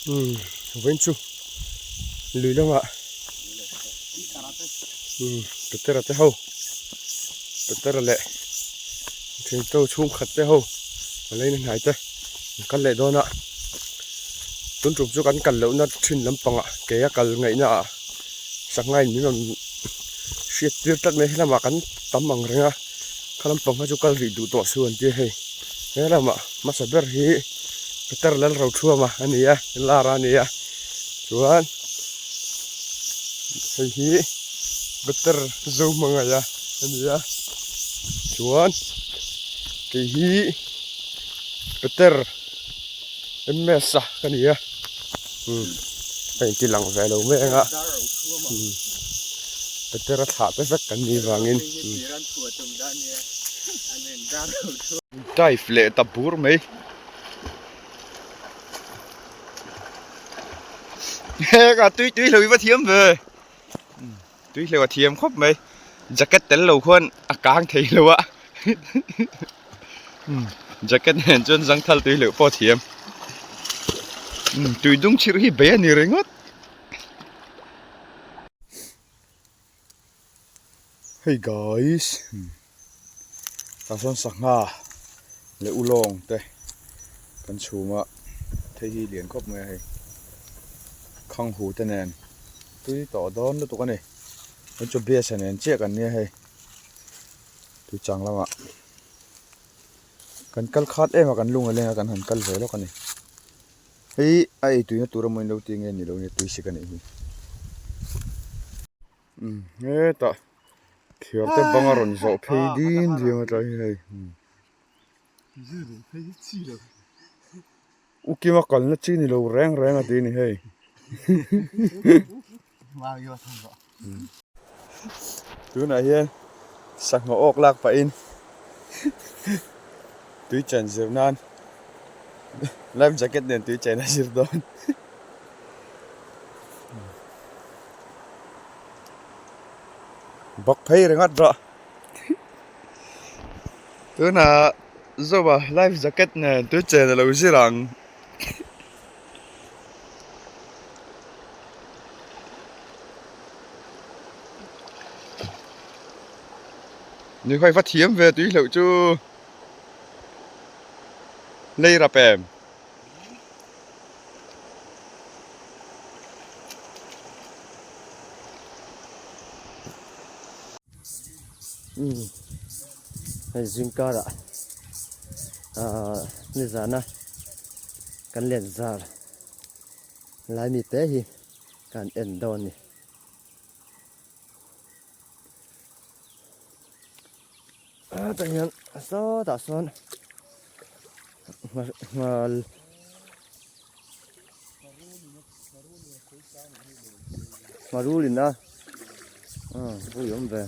Umm vawiin chu lui lamah umm Petera te ho Petera leh thianto chhungkhat te ho a leina hnai te an kal leh dawn a tun tum chu kan kal lohna thin lampangah ke a kal ngaihna ah sanghain min rawn hriat tir tlat mai helamah kan tam ang reng a kha lampang kha chu kal rih duh tawh suh an tia hei helamah hmasa ber hi Peter Lalrothuama a ni a lar a ni a chuan hei hi Peter Zohmangaia a ni a chuan kei hi Peter MS a ka ni a umm ka inti lang ve lo mai ang a umm Peter a thlah te vek kan nih vangin dive leh ta bur mai heng a tui tui hleuh i va thiam ve tui hleuh a thiam khawp mai jacket tel lo khuan a kang thei lo a jacket nen chuan zangthal tui hleuh pawh a thiam tui dung chhirh hi bei a ni ringawt. Hey guys tah sawn sangha leh ulawng te kan chhum a thei hi lian khawp mai a hei khang hu te nen tui tawh dawn lutuk a ni kan chu bias a nen chiah kan nia hei tui chang lamah kan kal khat em a kan lung a leng a kan han kal ve lawk a ni. Hei a ei tuina tur emaw in lo ti nge ni lo nia tui sik a nih hi. Umm hetah thiar te bang a rawn zawh phei ding diam a tlai hi hei. U Kima kalna chi ni lo reng reng a ti a ni hei. Tunah hian sangha awk lak pahin tui chen zir nan life jacket nen tui chen a zir dawn. Bawk phei ringawt rawh. Tunah Zoa life jacket nen tui chen a lo zir ang. Ni khawi va thiam ve tui hleuh chu lei rap em. Umm hei zingkarah ahh nizana kan len zar lai mi te hi kan en dawn a ni. Tah hian sawtah sawn nghal Marul in a pui awm ve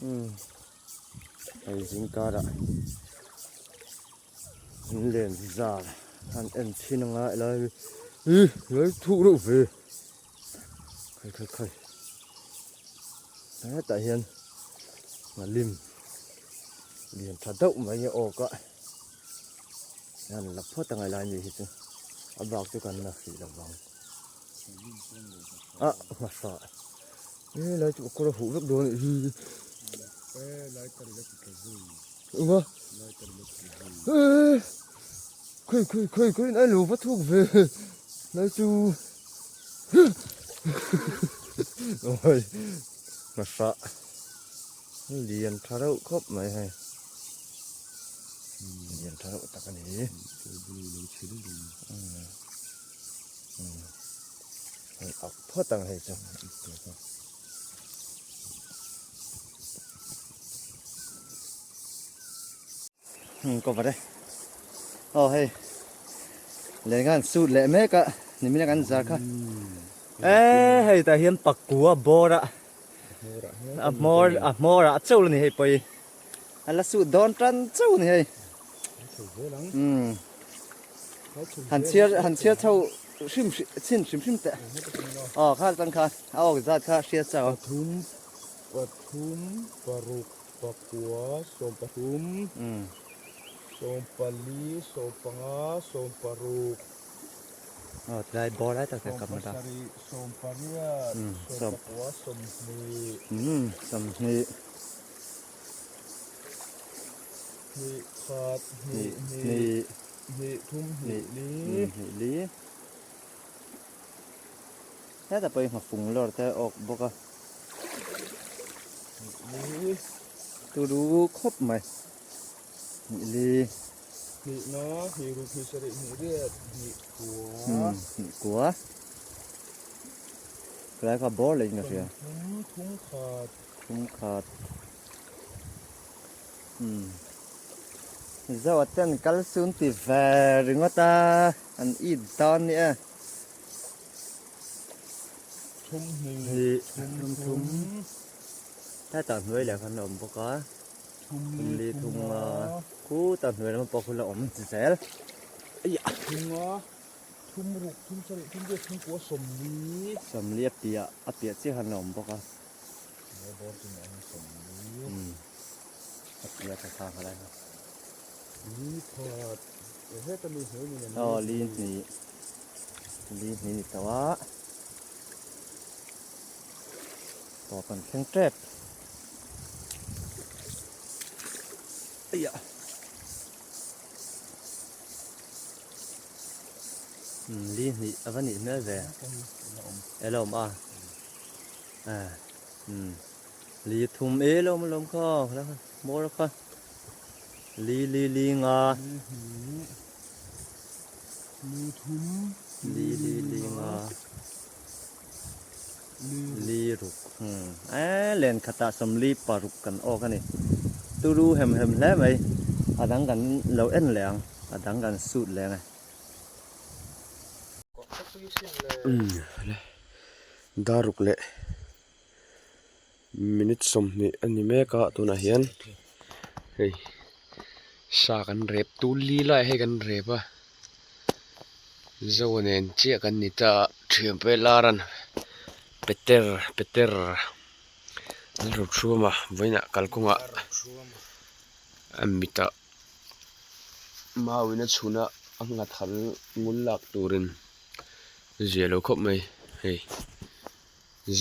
umm hei zing karah in len zar an en thin anga helai hi ih lo thuk reuh ve khai khai khai hetah hian nghalim lian tha deuh mai a awk a. Hian la phawt angai lai mi hi chu a bak chu kan la hrih lo vang ah hmasa e lai chu kawr a huh vek dawn anih hi eng a e khawi khawi khawi khawi in a lo va thuk ve lai chu awi hmasa lian tha reuh khawp mai hei. Lian tha reuh tak a ni. Hei ak phawt ang hei chu. Cover e. Aw hei. Len khan suit leh mek a. Nimina kan zar kha. E hei tah hian pakua bawr a. A hmawr a hmawr ah chauh la ni hei pawi. A la suh dawn tan chauh a ni hei. Umm. Han chhiar han chhiar chho hrim chhin hrim hrim teh. Aw kha tang kha a awk zat kha hriat chau. Pathum pathum paruk pakua sawm pathum sawm pali sawm panga sawm paruk. Aw tilai bawr lai tak te camera. Umm 20. Hnih hnih. Hnih thum hnih li. Hnih li. Hetah pawh hi nghafung lawr te a awk bawk a. Hnih li. Turu khawp mai. Hnih li. Hnih na, hnih ruk, hnih sarih, hnih riat, hnih kua. Hnih kua. Helai kha bawr leh in ka hria. Thum thum khat. Thum khat. Umm. Zoa ten kal sun ti ve ringawt a, an it dawn ni e. Thum hnih, thum thum. Hetah hnuai leh khan a awm bawk a. Thum li thum a, khutah hnuai lamah pawh khu la awm chi zel. Thum a, thum ruk, thum sarih, thum riat, thum kua, sawmli. Sawmli a piah, a piah chiah khan a awm bawk a. Aw li hnih li hnih ni tawh a tawp an thleng tep aiah li hnih a va nih hmel ve elo awm a. Umm li thum e lo awm alawm kha helai kha hmawr kha li li li nga li thum li li li nga li ruk umm e len khatah sawmli paruk kan awk a ni turu hem hem hle mai a dang kan lo en leh ang a dang kan sut leh ang e. Umm Dar ruk leh minute 20 a ni mek a tunah hian hei sa kan rep tul li lai hei kan rep a zo nen chiah kan ni ta a thian pawh lar an peter peter an rawn hruam a vawiinah kalkawngah a mitah mauin a chhun a a nghathal ngul lak turin. Zia lo khawp mai hei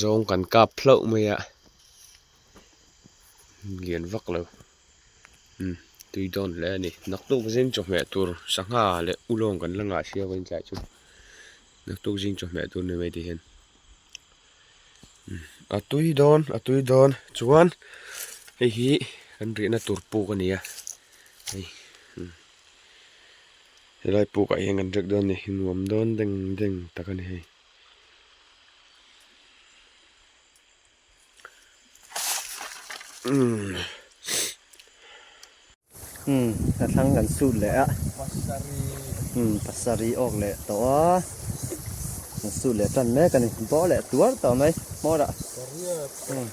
zawng kan kap hlauh mai a lian vak lo umm tui dawn hle a ni naktuk zing chawhmeh tur sangha leh ulawng kan la ngah sia vawiin tlai chu naktuk zing chawhmeh tur ni mai tihian umm a tui dawn a tui dawn chuan hei hi kan rihna tur puk a ni a hei umm. Helai pukah hian kan trek dawn a ni nuam dawn deng deng tak a ni hei. Umm. Umm a thlang kan sut leh a. Umm pasarih awk leh tawh a. Kan sut leh tan mek a ni. Bawh leh tuar tawh mai hmawr ah. Umm.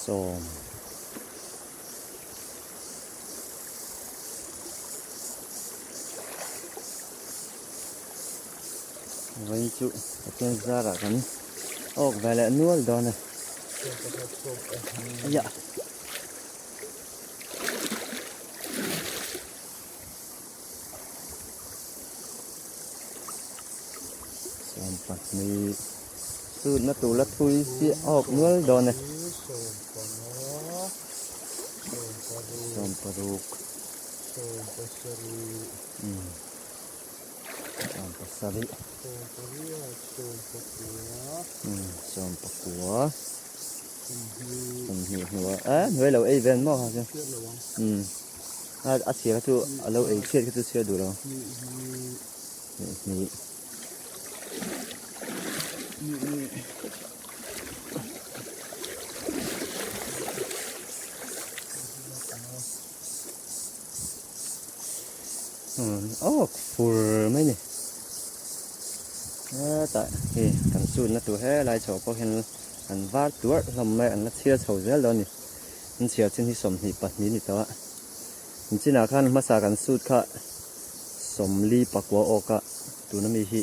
Sawm. Vawiin chu Pathian zarah kan awk ve leh nual dawn e. Aiah. 20 Sutna tur la thui si a awk nual dawn e. 16 17 19 20 hnuah eh hnuai lo ei vel maw kha chu a chhia kha chu a lo ei chhiat kha chu chhiar duh lo. Aw fur mai ni hetah hei kan chutna tur helai chho pawh hian an var tuarh hlawm mai an la chhiar chho zel dawn a ni an chhiar chin hi 22 ni tawh a. Chinah khan hmasa kan sut kha 40 pakua awk a, tuna mi hi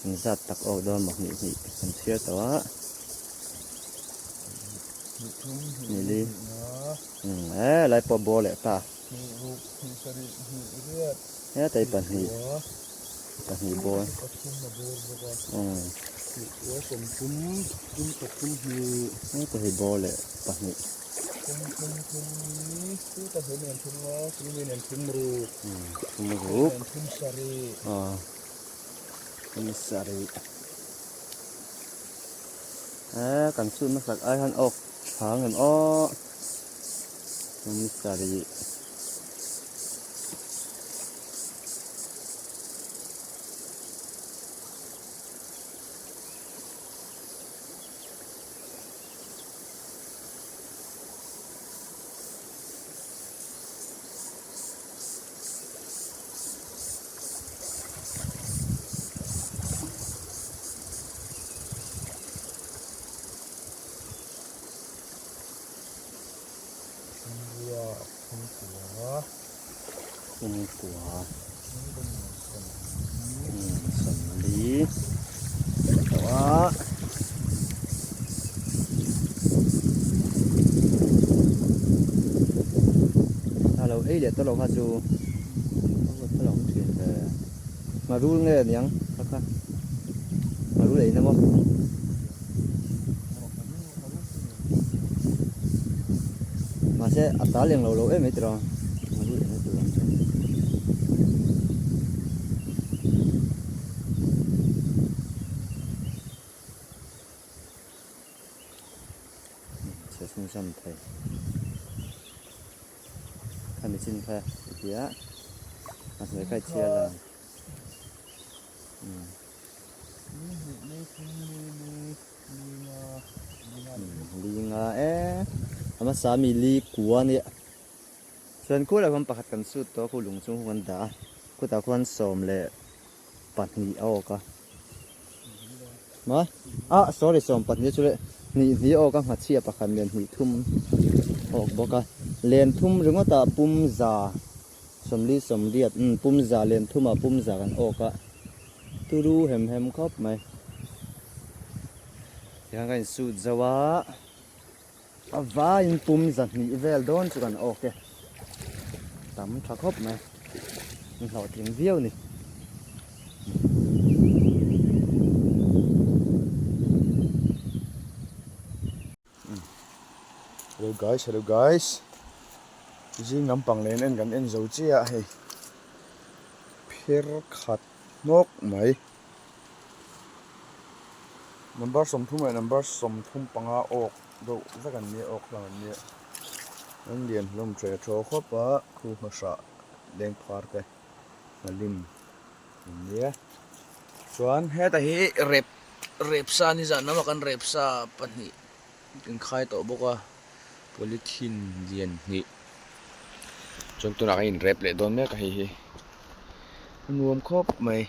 an zat tak awk dawn maw hnih hnih kan chhiar tawh a. Nili. Umm e lai pawh bawr leh ta. Hetai pahnih pahnih bawr. Umm hetai hi bawr leh pahnih. Umm thum ruk aw thum sarih e kan chhut hmasak ai hian awk tha ang em aw. Thum sarih. Thingkua sawmli tawh a a lo ei leh tawh loh kha chu a lo awm thin ve ngharul nge aniang kha kha ngharul ei na maw. Mahse a tal eng lo lo em mai tiraw ngharul eng tur ang chuan. Chhe chhunzawm thei khami chin kha tihian a hnuai kha i chhiar la. Li nga e a hmasa mi li kua nia chuan khulah khuan pakhat kan sut tawh a khu lung chung khu kan dah a khutah khuan 12 a awk a maw ah sorry 12 chu leh hnih hnih a awk a nghachhia pakhat nen hnih thum a awk bawk a len thum ringawt ah pum za. Sawmli sawmriat umm pumza len thumah pumza kan awk a turu hem hem khawp mai tihian ka insut zo a a vaiin pumza hnih vel dawn chu kan awk e tam tha khawp mai in hlawhtling viau a ni. Hello guys hello guys zing lampang len en kan en zo chiah a hei pher khat hnawk mai number 30 leh number 35 awk deuh vek an nia awk hlang an nia an lian hlawm tha thaw khawp a khu hmasa leng phar te hnalim an nia chuan heta hi rep rep sa ni zan lama kan rep sa pahnih kan khai tawh bawk a polythene lian hnih chuan tunah kan in rep leh dawn mek a hei hi a nuam khawp mai.